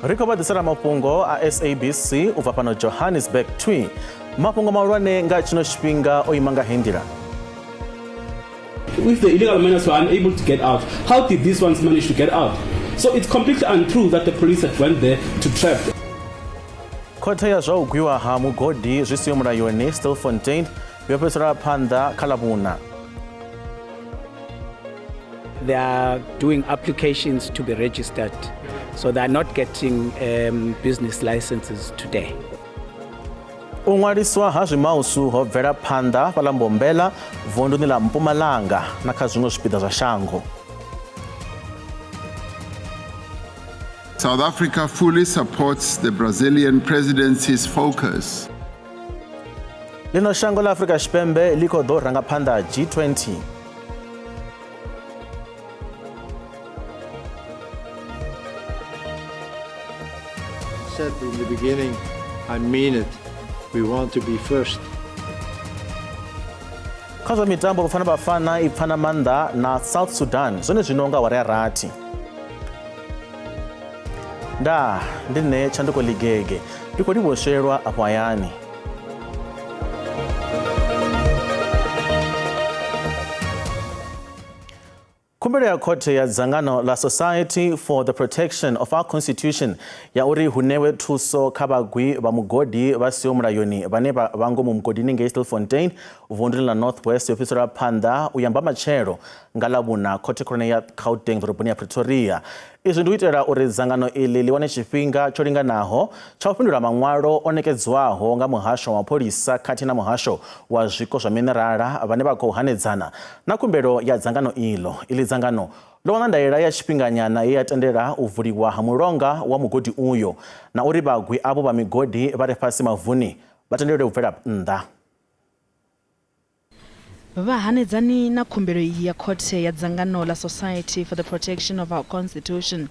Ri khou vha ḓisela mafhungo a SABC u bva fhano Johannesburg twi. Mafhungo mahulwane nga tshino tshifhinga o ima nga heyi nḓila. If the illegal miners were unable to get out, how did these ones manage to get out? So it's completely untrue that the police had went there to trap. Khothe ya zwa u gwiwa ha mugodi zwi siho mulayoni Stilfontein yo fhedzisela phanḓa kha Ḽavhuṋa. They are doing applications to be registered, so they are not getting business licenses today. U ṅwaliswa ha zwimausu ho bvela phanḓa fhaḽa Mbombela, vunduni ḽa Mpumalanga na kha zwiṅwe zwipiḓa zwa shango. South Africa fully supports the Brazilian presidency's focus. Ḽino shango ḽa Afrika Tshipembe ḽi khou ḓo ranga phanḓa G20. Said in the beginning, I mean it. We want to be first. Kha zwa mitambo, Bafana Bafana i pfana maanḓa na South Sudan zwone zwino nga awara ya rathi. Ndaa, ndi nṋe Tshanduko Ligege, ndi khou livhoshelwa afho hayani. Khumbelo ya khothe ya dzangano ḽa Society for the Protection of Our Constitution ya uri hu ṋewe thuso kha vhagwi vha mugodi vha siho mulayoni vhane vha vha ngomu mugodini ngei Stilfontein vunduni ḽa North West yo fhiselwa phanḓa u ya mbamatshelo nga Ḽavhuṋa khothe khulwane ya Gauteng ḓoroboni ya Pretoria. Izwi ndi u itela uri dzangano iḽi ḽi wane tshifhinga tsho linganaho tsha u fhindula maṅwalo o ṋekedzwaho nga muhasho wa mapholisa khathihi na muhasho wa zwiko zwa minerala vhane vha khou hanedzana na khumbelo ya dzangano iḽo. Iḽi dzangano ḽo wana ndaela ya tshifhinganyana ye ya tendela u vuliwa ha mulonga wa mugodi uyo na uri vhagwi avho vha migodi vha re fhasi mavuni vha tendelwe u bvela nnḓa. Vha hanedzani na khumbelo iyi ya khothe ya dzangano ḽa Society for the Protection of Our Constitution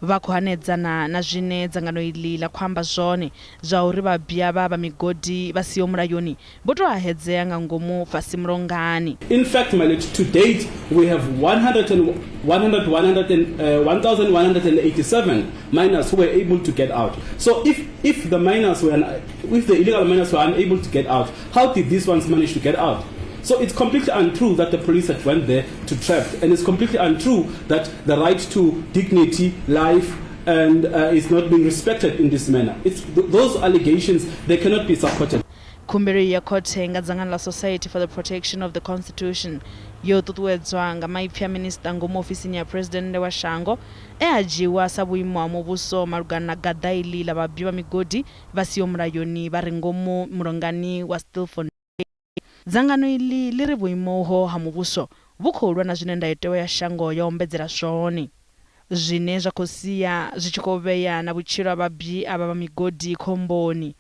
vha khou hanedzana na zwine dzangano iḽi ḽa khou amba zwone zwauri vhabwi avha vha migodi vha siho mulayoni vho tou hahedzea nga ngomu fhasi mulongani. In fact, my lord, to date we have 100 and 100, 100 and, 1,187 miners who were able to get out. So if the miners were, if the illegal miners were unable to get out, how did these ones manage to get out? So it's completely untrue that the police had went there to trap, and it's completely untrue that the right to dignity, life, and is not being respected in this manner. It's those allegations, they cannot be supported. Khumbelo iyi ya khothe nga dzangano ḽa Society for the Protection of the Constitution yo ṱuṱuwedzwa nga maipfi a minisiṱa ngomu ofisini ya Phresidennde wa shango e a dzhiiwa sa vhuimo ha muvhuso malugana na gaḓa iḽi ḽa vhabwi vha migodi vha siho mulayoni vha re ngomu mulongani wa Stilfontein. Dzangano iḽi ḽi ri vhuimo uho ha muvhuso vhu khou lwa na zwine ndayotewa ya shango ya ombedzela zwone, zwine zwa khou sia zwi tshi khou vhea na vhutshilo ha vhabwi avha vha migodi khomboni.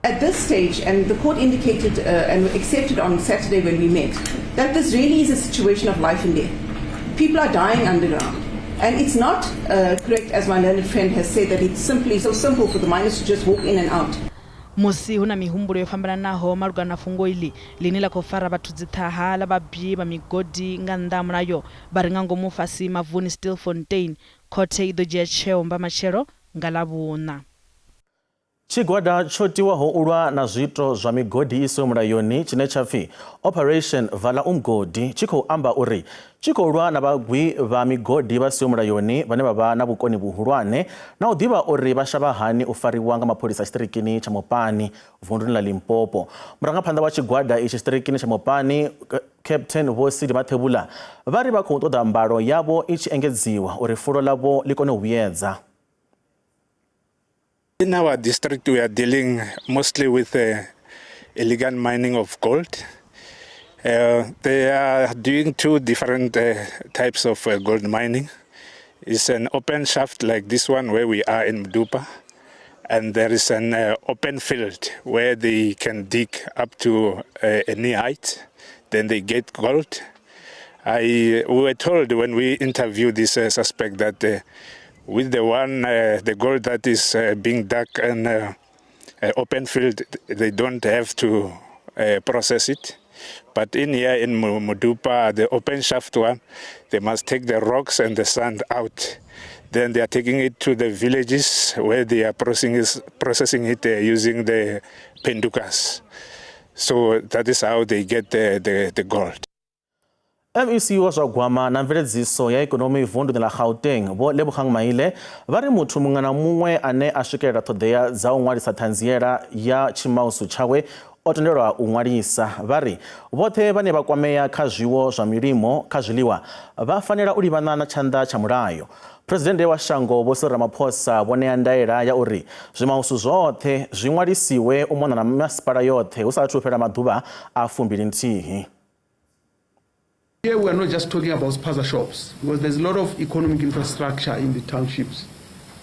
At this stage, and the court indicated and accepted on Saturday when we met, that this really is a situation of life and death. People are dying underground. And it's not correct, as my learned friend has said, that it's simply so simple for the miners to just walk in and out. Musi hu na mihumbulo yo fhambananaho malugana na fhungo iḽi ḽine ḽa khou fara vhathu dziṱhaha ḽa vhabyi vha migodi nga nnḓa ha mulayo vha re nga ngomu fhasi mavuni Stilfontein, khothe i ḓo dzhia tsheo mbamatshelo nga Ḽavhuṋa. Tshigwada tsho tiwaho u lwa na zwiito zwa migodi i siho mulayoni tshine tsha pfi Operation Vala Umgodi tshi khou amba uri tshi khou lwa na vhagwi vha migodi vha siho mulayoni vhane vha vha na vhukoni vhuhulwane na u ḓivha uri vha shavha hani u fariwa nga mapholisa tshiṱirikini tsha Mopani vunduni ḽa Limpopo. Murangaphanḓa wa tshigwada itshi tshiṱirikini tsha Mopani, Captain Vho Sidi Mathebula vha ri vha khou ṱoḓa mbalo yavho i tshi engedziwa uri fulo ḽavho ḽi kone u vhuyedza. In our district, we are dealing mostly with illegal mining of gold. They are doing two different types of gold mining. It's an open shaft like this one where we are in Mdupa, and there is an open field where they can dig up to a knee height. Then they get gold. We were told when we interviewed this suspect that with the gold that is being dug in open field, they don't have to process it. But in here in Mdupa, the open shaft one, they must take the rocks and the sand out. Then they are taking it to the villages where they are processing it using the pendukas. So that is how they get the gold. MEC wa zwa gwama na mveledziso ya ikonomi vunduni ḽa Gauteng Vho Lebogang Maile vha ri muthu muṅwe na muṅwe ane a swikelela ṱhoḓea dza u ṅwalisa ṱhanziela ya tshimausu tshawe o tendelwa u ṅwalisa. Vha ri vhoṱhe vhane vha kwamea kha zwiwo zwa milimo kha zwiḽiwa vha fanela u livhana na tshanḓa tsha mulayo. Phresidennde wa shango Vho Cyril Ramaphosa vho ṋea ndaela ya uri zwimausu zwoṱhe zwi ṅwalisiwe u mona na masipala yoṱhe hu sa athu fhela maḓuvha a 21. Here we are not just talking about spaza shops, because there's a lot of economic infrastructure in the townships.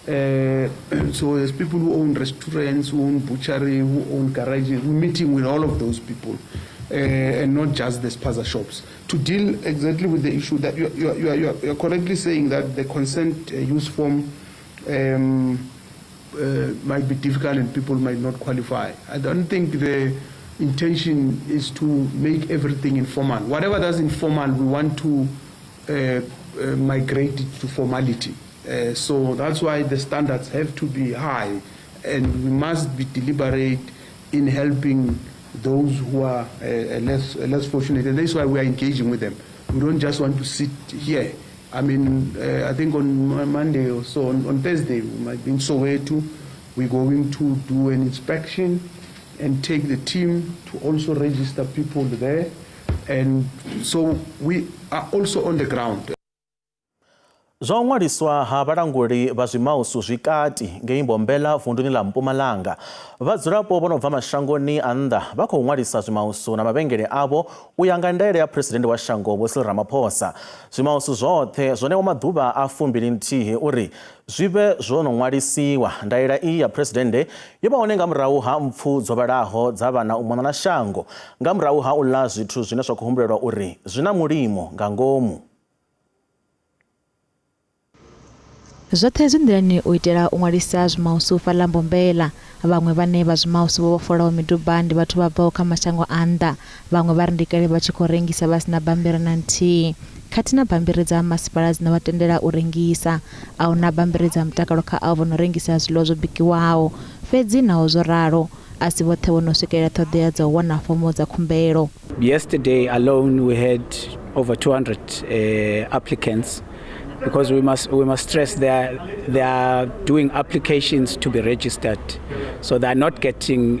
So there's people who own restaurants, who own butchery, who own garages. We're meeting with all of those people, and not just the spaza shops, to deal exactly with the issue that you are correctly saying, that the consent use form might be difficult and people might not qualify. I don't think the intention is to make everything informal. Whatever that's informal, we want to migrate it to formality. So that's why the standards have to be high, and we must be deliberate in helping those who are less fortunate. And that's why we are engaging with them. We don't just want to sit here. I mean, I think on Monday or so, on Thursday, we might be in Soweto. We're going to do an inspection and take the team to also register people there. And so we are also on the ground. Zwa u ṅwaliswa ha vhalanguli vha zwimausu zwikati ngei Mbombela vunduni ḽa Mpumalanga. Vhadzulapo vho no bva mashangoni a nnḓa vha khou ṅwalisa zwimausu na mavhengele avho u ya nga ndaela ya Phresidennde wa shango Vho Cyril Ramaphosa. Zwimausu zwoṱhe zwo ṋewa maḓuvha a 21 uri zwi vhe zwo no ṅwalisiwa. Ndaela iyi ya Phresidennde yo vha hone nga murahu ha mpfu dzo vhalaho dza vhana u mona na shango nga murahu ha u ḽa zwithu zwine zwa khou humbulelwa uri zwi na mulimo nga ngomu. Zwoṱhe zwi nḓilani u itela u ṅwalisa zwimausu fhaḽa Mbombela. Vhaṅwe vhane vha zwimausu vho folaho miduba ndi vhathu vha bvaho kha mashango a nnḓa. Vhaṅwe vha ri ndi kale vha tshi khou rengisa vha sina bammbiri na nthihi, khathihi na bammbiri dza masipala dzine vha tendela u rengisa. A huna bammbiri dza mutakalo kha avho vho no rengisa zwiḽiwa zwo bikiwaho. Fhedzi naho zwo ralo, a si vhoṱhe vho no swikelela ṱhoḓea dza u wana fomo dza khumbelo. Yesterday alone we had over 200 applicants, because we must stress they are doing applications to be registered, so they are not getting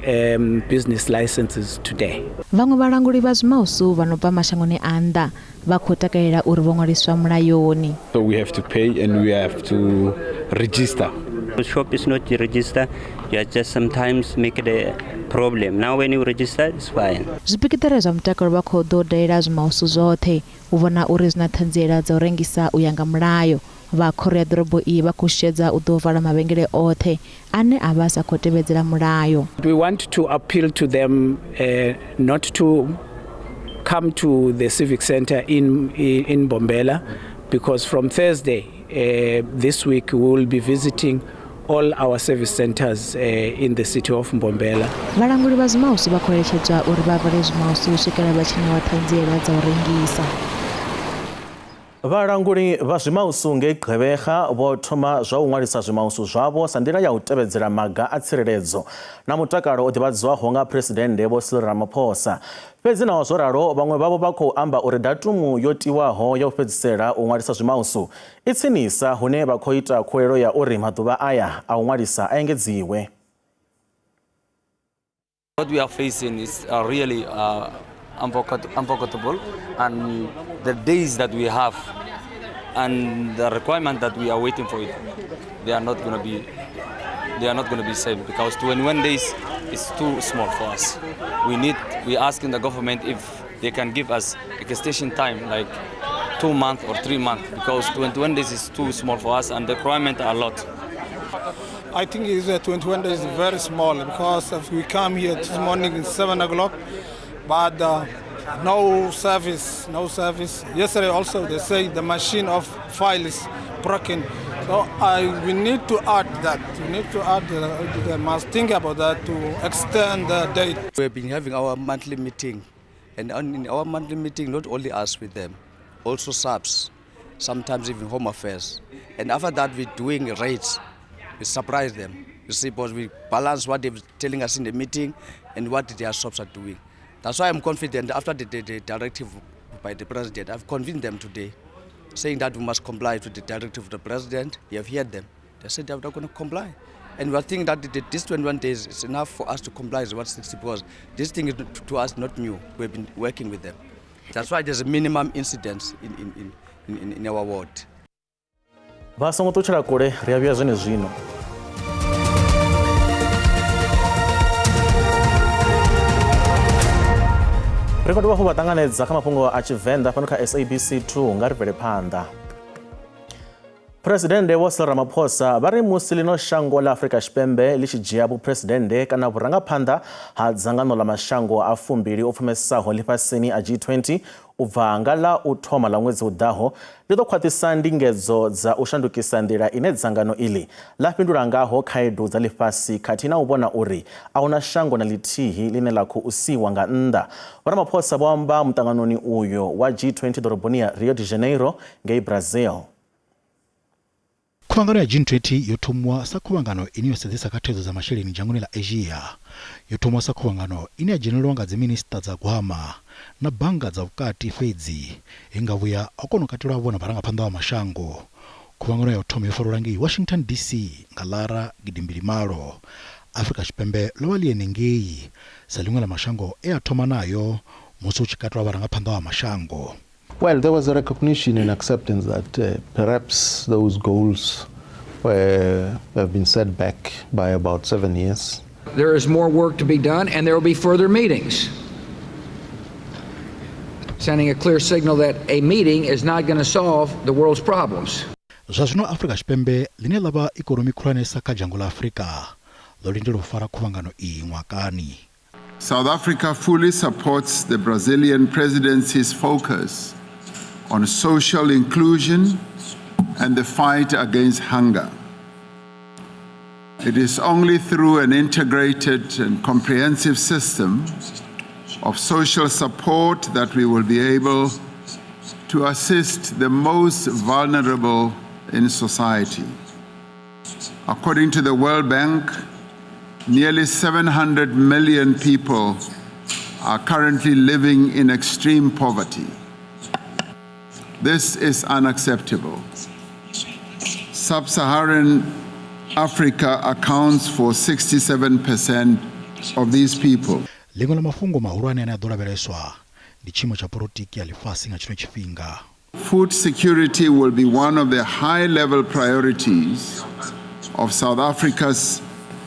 business licenses today. Vhaṅwe vhalanguli vha zwimausu vha no bva mashangoni a nnḓa vha khou takalela uri vho ṅwaliswa mulayoni. So we have to pay and we have to register. The shop is not registered, you just sometimes make it a problem. Now when you register, it's fine. Zwipikiṱere zwa mutakalo vha khou ḓo dalela zwimausu zwoṱhe u vhona uri zwi na ṱhanziela dza u rengisa u ya nga mulayo. Vha khoro ya ḓorobo iyi vha khou xedza u ḓo vala mavhengele oṱhe ane a vha a sa khou tevhedzela mulayo. We want to appeal to them not to come to the civic center in Mbombela, because from Thursday this week we will be visiting all our service centers in the city of Mbombela. Vhalanguli vha zwimausu vha khou eletshedzwa uri vha vale zwimausu u swikela vha tshi ṋewa ṱhanziela dza u rengisa. Vhalanguli vha zwimausu ngei Gqeberha vho thoma zwa u ṅwalisa zwimausu zwavho sa nḓila ya u tevhedzela maga a tsireledzo na mutakalo o ḓivhadzwaho nga Phresidennde Vho Cyril Ramaphosa. Fhedzi naho zwo ralo, vhaṅwe vhavho vha khou amba uri datumu yo tiwaho ya u fhedzisela u ṅwalisa zwimausu i tsinisa, hune vha khou ita khuwelelo ya uri maḓuvha aya a u ṅwalisa a engedziwe. What we are facing is really unforgettable, and the days that we have and the requirement that we are waiting for it, they are not going to be same, because 21 days is too small for us. We asking the government if they can give us extension time like 2 months or 3 months, because 21 days is too small for us and the requirement are a lot. I think it's 21 days is very small, because if we come here this morning at 7 o'clock, but no service, no service. Yesterday also they say the machine of file is broken. So we need to add that. We need to add, they must think about that to extend the date. We've been having our monthly meeting, and in our monthly meeting, not only us with them, also SAPS. sometimes even Home Affairs. And after that, we're doing raids. We surprise them. You see, because we balance what they're telling us in the meeting and what their shops are doing. That's why I'm confident after the directive by the president, I've convinced them today, saying that we must comply to the directive of the president. We have heard them. They said they're not going to comply. And we are thinking that this 21 days is enough for us to comply with what 60, because this thing is to us not new. We've been working with them. That's why there's a minimum incidence in our ward. Vha songo ṱutshela kule, ri a vhuya zwenezwino. Ri khou dovha hafhu vha ṱanganedza kha mafhungo a Tshivenḓa fhano kha SABC 2. Nga ri bvele phanḓa. Phuresidennde Vho Cyril Ramaphosa vha ri musi ḽino shango ḽa Afrika Tshipembe ḽi tshi dzhia vhuphuresidennde kana vhurangaphanḓa ha dzangano ḽa mashango a 20 o pfumesaho ḽifhasini a G20 u bva nga ḽa u thoma ḽa ṅwedzi u ḓaho, ḽi ḓo khwaṱhisa ndingedzo dza u shandukisa nḓila ine dzangano iḽi ḽa fhindula ngaho khaedu dza ḽifhasi khathihi na u vhona uri a huna shango na ḽithihi ḽine ḽa khou siiwa nga nnḓa. Vho Ramaphosa vho amba muṱanganoni uyo wa G20 ḓoroboni ya Rio de Janeiro ngei Brazil. Khuvhangano ya G20 yo thomiwa sa khuvhangano ine yo sedzesa kha thaidzo dza masheleni dzhangoni ḽa Asia. Yo thomiwa sa khuvhangano ine ya dzhenelelwa nga dziminisiṱa dza gwama na bannga dza vhukati fhedzi he nga vhuya ho kona u katelwa vho na vharangaphanḓa vha mashango. Khuvhangano ya u thoma yo farelwa ngei Washington DC nga Ḽara 2008. Afrika Tshipembe ḽo vha ḽi henengei sa ḽiṅwe ḽa mashango e a thoma nayo musi hu tshi katelwa vharangaphanḓa vha mashango. Well, there was a recognition and acceptance that perhaps those goals have been set back by about 7 years. There is more work to be done, and there will be further meetings, sending a clear signal that a meeting is not going to solve the world's problems. Zwa zwino Afrika Tshipembe, ḽine ḽa vha ikonomi khulwanesa kha dzhango ḽa Afrika, ḽo lindela u fara khuvhangano iyi ṅwakani. South Africa fully supports the Brazilian presidency's focus on social inclusion and the fight against hunger. It is only through an integrated and comprehensive system of social support that we will be able to assist the most vulnerable in society. According to the World Bank, nearly 700 million people are currently living in extreme poverty. This is unacceptable. Sub Saharan Africa accounts for 67% of these people. Ḽiṅwe ḽa mafhungo mahulwane ane a ḓo lavheleswa ndi tshiimo tsha polotiki ya ḽifhasi nga tshino tshifhinga. Food security will be one of the high level priorities of South Africa's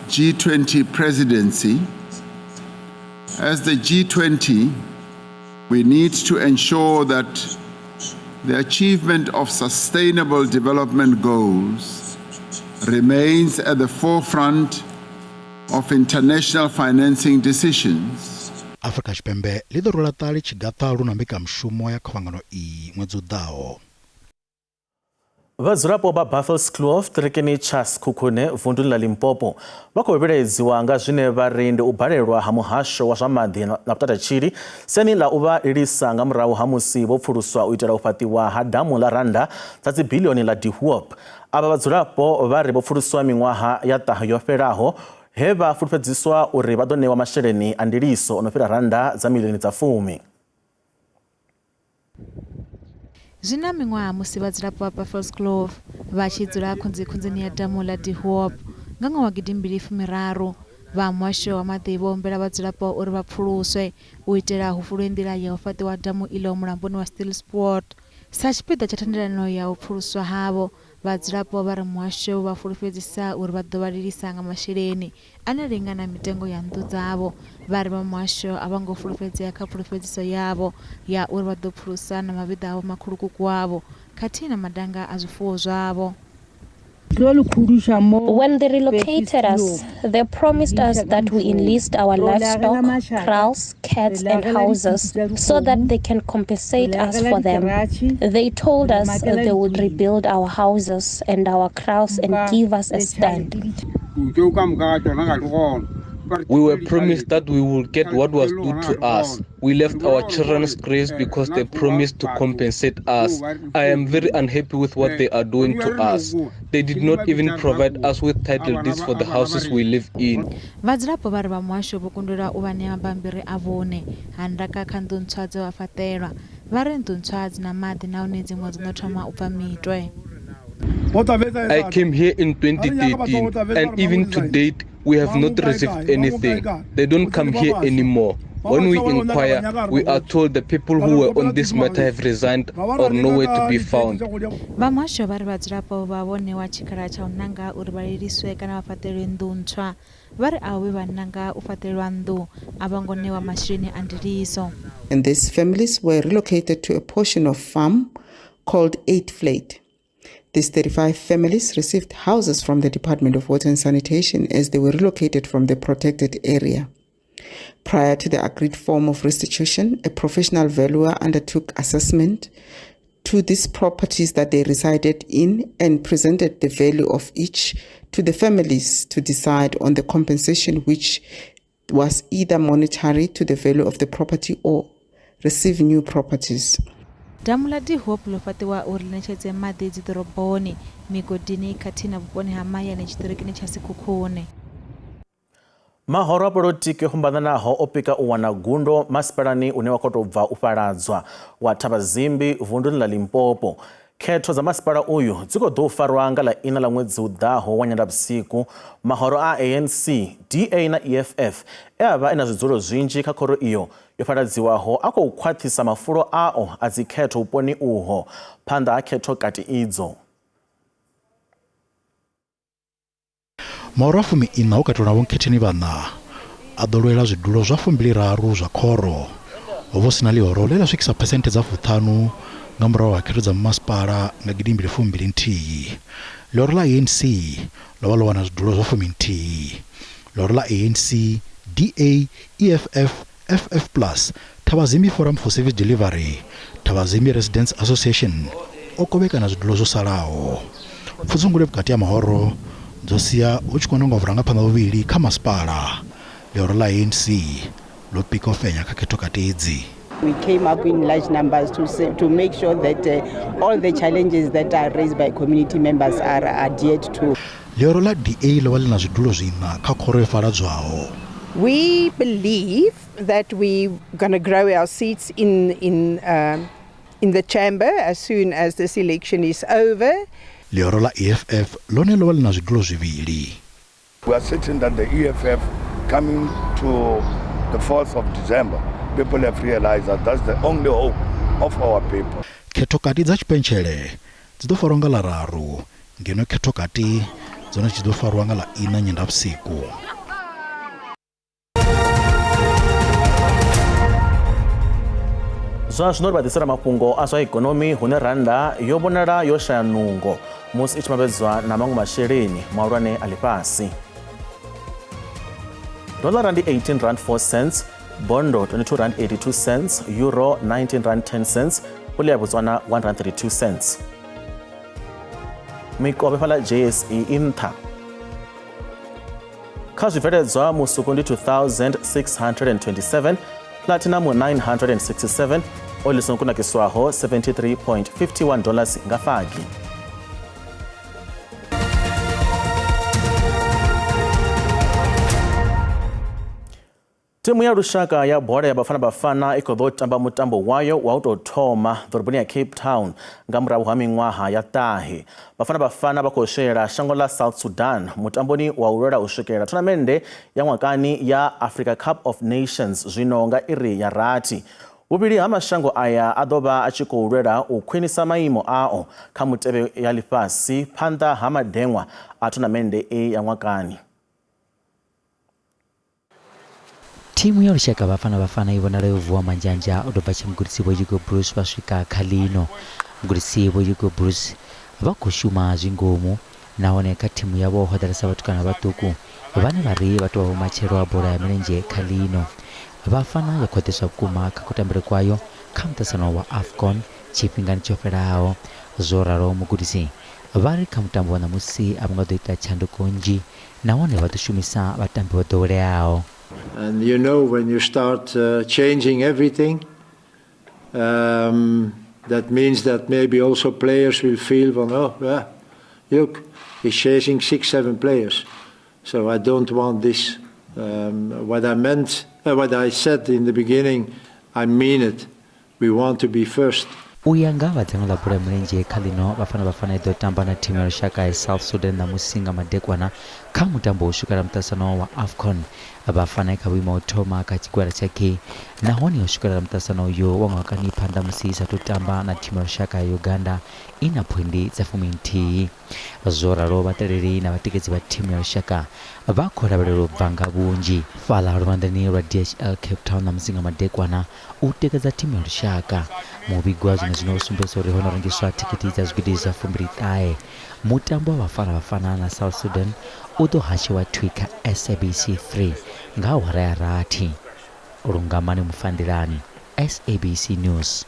G20 presidency. As the G20, we need to ensure that the achievement of sustainable development goals remains at the forefront of international financing decisions. Afrika Tshipembe ḽi ḓo rwela ṱali tshigaṱhalu na mbekanyamushumo ya khuvhangano iyi ṅwedzi u ḓaho. Vhadzulapo vha Buffelskloof ṱirekeni tsha Sekhukhune vunduni ḽa Limpopo vha khou vhilaedziwa nga zwine vha ri ndi u balelwa ha muhasho wa zwa maḓi na vhutatshili siani ḽa u vha lilisa nga murahu ha musi vho pfuluswa u itela u fhaṱiwa ha damu ḽa randa dza dzibilioni ḽa De Hoop. Avha vhadzulapo vha ri vho pfuluswa miṅwaha ya ṱahe yo fhelaho, he vha fulufhedziswa uri vha ḓo ṋewa masheleni a ndiliso o no fhira randa dza milioni dza 10. Zwi na miṅwaha musi vhadzulapo vha Buffelskloof vha tshi dzula khunzikhunzini ya damu ḽa De Hoop. Nga ṅwaha wa 2013, vha muhasho wa maḓi vho humbela vhadzulapo uri vha pfuluswe u itela hu vulwe nḓila ya u fhaṱiwa damu iḽo mulamboni wa Steelpoort. Sa tshipiḓa tsha thendelano ya u pfuluswa havho, vhadzulapo vha ri muhasho vha fulufhedzisa uri vha ḓo vha lilisa nga masheleni ane lingana mitengo ya nnḓu dzavho. Vha ri vha muhasho a vho ngo fulufhedzea kha pfulufhedziso yavho ya uri vha ḓo pfulusa na mavhiḓa a vhomakhulukuku wavho khathihi na madanga a zwifuwo zwavho. When they relocated us, they promised us that we enlist our livestock, kraals, cats, and houses so that they can compensate us for them. They told us they would rebuild our houses and our kraals and give us a stand. Tseo ka moka ga tsona ga di gona. We were promised that we would get what was due to us. We left our children's graves because they promised to compensate us. I am very unhappy with what they are doing to us. They did not even provide us with title deeds for the houses we live in. Vhadzulapo vha ri vha muhasho vho kundelwa u vha ṋea mabammbiri a vhuṋe ha ndaka kha nnḓu ntswa dze vha fhaṱelwa. Vha ri nnḓu ntswa a dzi na maḓi nahone dziṅwe dzo no thoma u bva mitwe. I came here in 2013 and even to date we have not received anything. They don't come here anymore. When we inquire, we are told the people who were on this matter have resigned or nowhere to be found. Vha muhasho vha ri vhadzulapo vha vho ṋewa tshikhala tsha u nanga uri vha liliswe kana vha fhaṱelwe nnḓu ntswa. Vha ri avho vhe vha nanga u fhaṱelwa nnḓu a vho ngo ṋewa masheleni a ndiliso. And these families were relocated to a portion of farm called Eight Flat. These 35 families received houses from the Department of Water and Sanitation as they were relocated from the protected area. Prior to the agreed form of restitution, a professional valuer undertook assessment to these properties that they resided in and presented the value of each to the families to decide on the compensation, which was either monetary to the value of the property or receive new properties. Damu ḽa De Hoop ḽo fhaṱiwa uri ḽi ṋetshedze maḓi dziḓoroboni, migodini khathihi na vhuponi ha mahayani tshiṱirikini tsha Sekhukhune. Mahoro a polotiki o fhambananaho o pika u wana gundo masipalani une wa khou tou bva u fhaladzwa wa Thabazimbi vunduni ḽa Limpopo. Khetho dza masipala uyu dzi khou ḓo farwa nga ḽa iṋa ḽa ṅwedzi u ḓaho wa Nyendavhusiku. Mahoro a ANC, DA na EFF e a vha e na zwidzulo zwinzhi kha khoro iyo yo fhaladziwaho a khou khwaṱhisa mafulo ao a dzikhetho vhuponi uho phanḓa ha khetho kati idzo. Mahoro a 14 ho katelwa na vhonkhetheni vhaṋa a ḓo lwela zwidulo zwa 23 zwa khoro. Ho vha hu si na ḽihoro ḽe ḽa swikisa phesenthe dza 50 nga murahu ha khetho dza mimasipala nga 2021. Ḽihoro ḽa ANC ḽo vha ḽo wana zwidulo zwa 11. Ḽihoro ḽa ANC, DA, EFF, FF Plus, Thabazimbi Forum for Service Delivery, Thabazimbi Residents Association o kovhekana zwidulo zwo salaho. Pfudzungule vhukati ha mahoro dzo sia hu tshi khou nangwa vhurangaphanḓa vhuvhili kha masipala. Ḽihoro ḽa ANC ḽo pika u fhenya kha khethokati idzi. We came up in large numbers to say, to make sure that all the challenges that are raised by community members are adhered to. Ḽihoro ḽa DA ḽo vha ḽi na zwidulo zwiṋa kha khoro yo fhaladzwaho. We believe that we're going to grow our seats in the chamber as soon as this election is over. Ḽihoro ḽa EFF ḽone ḽo vha ḽi na zwidulo zwivhili. We are certain that the EFF coming to the 4th of December, people have realized that that's the only hope of our people. Khethokati dza tshipentshele dzi ḓo farwa nga ḽa raru, ngeno khethokati dzone dzi ḓo farwa nga ḽa iṋa Nyendavhusiku. Zwa zwino ri vha ḓisela mafhungo a zwa ikonomi hune rannda yo vhonala yo shaya nungo musi i tshi vhambedzwa na maṅwe masheleni mahulwane a ḽifhasi. Dollara ndi 18 rand 4 cents, bondo 22 rand 82 cents, euro 19 rand 10 cents, pula ya Botswana 1 rand 32 cents. Mikovhe fhaḽa JSE i nṱha. Kha zwibveledzwa musuku ndi 2627, platinum 967, oli songo kunakiswaho 73.51 dollars nga fagi. Thimu ya lushaka ya bola ya Bafana Bafana i khou ḓo tamba mutambo wayo wa u tou thoma ḓoroboni ya Cape Town nga murahu ha miṅwaha ya ṱahe. Bafana Bafana vha khou swela shango ḽa South Sudan mutamboni wa u lwela u swikelela thonamennde ya ṅwakani ya Africa Cup of Nations zwino nga iri ya rathi. Vhuvhili ha mashango aya a ḓo vha a tshi khou lwela u khwinisa maimo ao kha mutevhe ya ḽifhasi phanḓa ha madeṅwa a thonamennde iyi ya ṅwakani. Thimu ya lushaka Bafana Bafana i vhonala yo vuwa manzhanzha u tou bva tshe mugudisi Vho Hugo Broos vha swika kha ḽino. Mugudisi Vho Hugo Broos vha khou shuma zwi ngomu nahone kha thimu yavho ho ḓalesa vhatukana vhaṱuku vhane vha ri vha tou vha vhumatshelo ha bola ya milenzhe kha ḽino. Bafana yo khwaṱhiswa vhukuma kha kutambele kwayo kha muṱaṱisano wa AFCON tshifhingani tsho fhelaho. Zwo ralo mugudisi vha ri kha mutambo wa ṋamusi a vho nga ḓo ita tshanduko nnzhi nahone vha ḓo shumisa vhatambi vho ḓoweleaho. And you know when you start changing everything, that means that maybe also players will feel, well, oh, yeah, look, he's chasing 6-7 players. So I don't want this. What I meant, what I said in the beginning, I mean it. We want to be first. U ya nga vha dzangano ḽa bola ya milenzhe kha ḽino, Bafana Bafana i ḓo tamba na thimu ya lushaka ya South Sudan ṋamusi nga madekwana kha mutambo wa u swikela muṱaṱisano wa AFCON. Bafana i kha vhuimo ha u thoma kha tshigwada tsha K nahone yo swikelela muṱaṱisano uyu wa ṅwakani phanḓa musi i sathu tamba na thimu ya lushaka ya Uganda i na phoindi dza 11. Zwo ralo, vhaṱaleli na vhatikedzi vha thimu ya lushaka vha khou lavhelelwa u bva nga vhunzhi fhaḽa luvhanḓeni lwa DHL Cape Town ṋamusi nga madekwana u tikedza thimu ya lushaka. Muvhigo wa zwenezwino u sumbedza uri ho no rengiswa thikhithi dza zwigidi zwa 29. Mutambo wa Bafana Bafana na South Sudan u ḓo hashiwa thwi kha SABC 3 nga awara ya rathi. Lungamani Mufanḓilani, SABC News.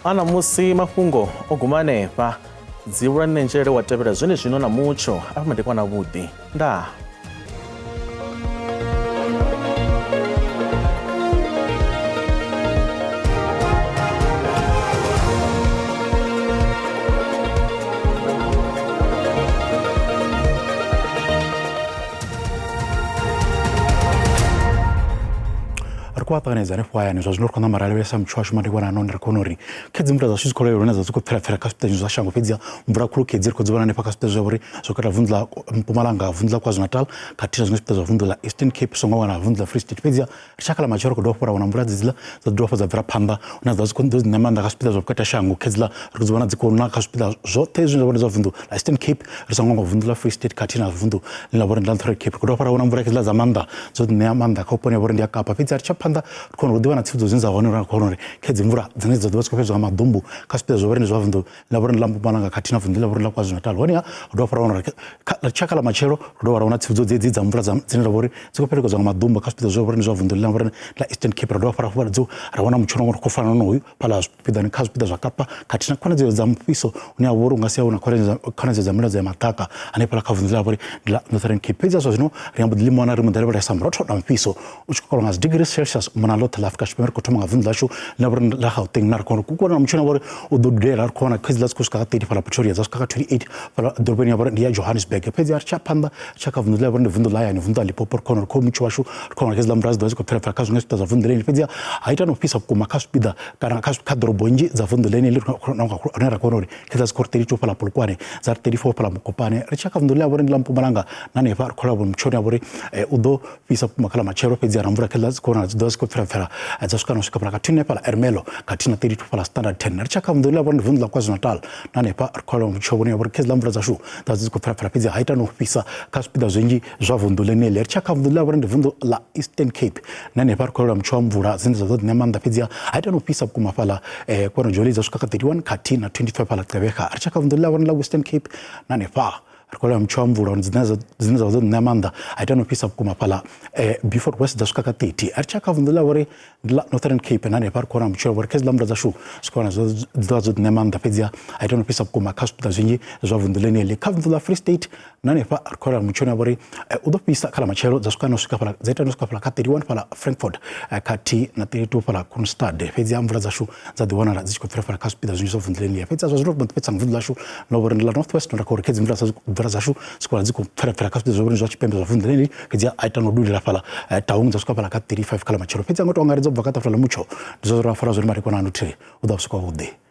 A ṋamusi mafhungo o guma hanefha. Dzivhulwa Ṋenzhele wa tevhela zwenezwino na mutsho afha madekwana avhuḓi. Ndaa. Ri khou vha ṱanganedza hanefho hayani zwa zwino ri khou ṋama ra lavhelesa mutsho washu madekwana ano ri khou uri khedzi mvula dzashu dzi khou lavhelelwa dza dzi khou pfela pfela kha zwipiḓa zwa shango fhedziha mvula khulu khedzi ri khou dzi vhona hanefha kha zwipiḓa zwa uri zwo katela vunḓu ḽa Mpumalanga vunḓu ḽa KwaZulu-Natal khathihi na zwiṅwe zwipiḓa zwa vunḓu ḽa Eastern Cape songo wana vunḓu ḽa Free State fhedziha ri tshaka ḽa matshelo ri khou dovha hafhu ra wana mvula dzedziḽa dza dovha hafhu dza bvela phanḓa hune dza dzi khou ḓo dzi ṋea maanḓa kha zwipiḓa zwa vhukati ha shango khedziḽa ri khou dzi vhona dzi khou na kha zwipiḓa zwoṱhe zwine zwa vha zwa vunḓu ḽa Eastern Cape ri songo nga vunḓu ḽa Free State khathihi na vunḓu ḽine ḽa vha uri ndi ḽa Northern Cape ri khou dovha hafhu ra wana mvula khedziḽa dza maanḓa dzo ṋea maanḓa kha vhuponi ha vha uri ndi ya Kapa fhedzi a ri tsha phanḓa ri khou ri ḓivha na tsivhudzo dzine dza hone ri khou uri khedzi mvula dzine dza ḓo vha dzi khou fhedzwa nga maḓumbu kha zwipiḓa zwa vha uri ndi zwa vunḓu ḽa vha uri ndi ḽa Mpumalanga khathihi na vunḓu ḽa vha uri ḽa KwaZulu-Natal honeha ri dovha hafhu ra wana uri kha tshaka ḽa matshelo ri dovha ra wana tsivhudzo dzedzi dza mvula dzine dza vha uri dzi khou fhelekedzwa nga maḓumbu kha zwipiḓa zwa vha uri ndi zwa vunḓu ḽa vha uri ḽa Eastern Cape ra dovha hafhu ra wana mutsho uri khou fana na hoyu fhaḽa zwipiḓani kha zwipiḓa zwa Kapa khathihi na khonadzeo dza mufhiso une wa vha uri u nga sia hu na khonadzeo dza miladzo ya maḓaka hanefhaḽa kha vunḓu ḽa vha uri ndi ḽa Northern Cape fhedzi zwa zwino ri amba ḓi limona ri mbo ḓi lavhelesa murotho na mufhiso u tshi khou kalwa nga dzi degrees Celsius u mona ḽoṱhe ḽa Afrika Tshipembe ri khou thoma nga vunḓu ḽashu ḽine vha uri ḽa Gauteng na ri khou wana na mutshini wa uri u ḓo dudela ri khou wana khedzi ḽa dzi khou swika kha 30 fhaḽa Pretoria dza swika kha 28 fhaḽa ḓoroboni ya vha uri ndi ya Johannesburg fhedzi a ri tsha phanḓa tsha kha vunḓu ḽa vha uri ndi vunḓu ḽa hayani vunḓu ḽa Limpopo ri khou wana uri khou mutsho washu ri khou wana khedzi ḽa mvula dzi ḓo vha dzi khou pfela pfela kha zwiṅwe zwipiḓa zwa vunḓu ḽeneḽi fhedzi ha ita na u fhisa vhukuma kha zwipiḓa kana kha ḓorobo nnzhi dza vunḓu ḽeneḽi rine ra khou wana uri khedzi dzi khou ri 32 fhaḽa Polokwane dza ri 34 fhaḽa Mokopane ri tshi ya kha vunḓu ḽa vha uri ndi ḽa Mpumalanga na hanefha ri khou lavha mutshoni ya vha uri u ḓo fhisa vhukuma kha ḽa matshelo fhedzi na mvula kha dzi khou vhonala dzi ḓo vha dzi khou pfela pfela dza swika na swika fhaḽa kha 29 fhaḽa Ermelo khathihi na 32 fhaḽa Standard 10 ri tshi ya kha vunḓu ḽa vha uri ndi vunḓu ḽa KwaZulu-Natal na hanefha ri khou lavha mutsho vhone ya vha uri khedzi ḽa mvula dzashu dza dzi khou pfela pfela fhedzi ha ita na u fhisa kha zwipiḓa zwinzhi zwa vunḓu ḽeneḽi ri tshi ya kha vunḓu ḽa vha uri ndi vunḓu ḽa Eastern Cape na hanefha ri khou lavha mutsho wa mvula dzine dza ḓo ṋea maanḓa fhedzi ha ita na u fhisa vhukuma fhaḽa kwano Joli dza swika kha 31 khathihi na 25 fhaḽa Gqeberha ri tshi ya kha vunḓu ḽa vha uri ḽa Western Cape na hanefha ri khou lavha mutsho wa mvula dzine dza vha dzo ṋea maanḓa a ita na u fhisa vhukuma fhaḽa Beaufort West dza swika kha 30 ri tshi ya kha vunḓu ḽa vhori ndi ḽa Northern Cape na hanefha ri khou wana mutsho wa vhori kha hedziḽa mvula dzashu zwi khou wana dzi ḓovha dzo ṋea maanḓa fhedziha a ita na u fhisa vhukuma kha zwipiḓa zwinzhi zwa vunḓu ḽeneḽi kha vunḓu ḽa Free State na hanefha ri khou wana mutsho wa vhori u ḓo fhisa kha ḽa matshelo dza swika na u swika fhaḽa dza ita na u swika fhaḽa kha 31 fhaḽa Frankfurt khathihi na 32 fhaḽa Kroonstad fhedziha mvula dzashu dza ḓi wanala dzi tshi khou pfela fhaḽa kha zwipiḓa zwinzhi zwa vunḓu ḽeneḽi fhedzi zwa zwino ri mbo ḓi fhedza nga vunḓu ḽashu ḽa vhori ndi ḽa North West ndo khou uri khedzi mvula dzashu dzi khou dzi khou pfela pfela kha zwipiḓa zwa vhori zwa tshipembe zwa vunḓu ḽeneḽi fhedzi a ita na u dudela fhaḽa Taung dza swika fhaḽa kha 35 kha ḽa matshelo fhedzi a ngo tou angaredza u bva kha ṱafula ḽa mutsho ndi zwa ra fara zwone madekwana ano thiri u ḓo vhusiku havhuḓi.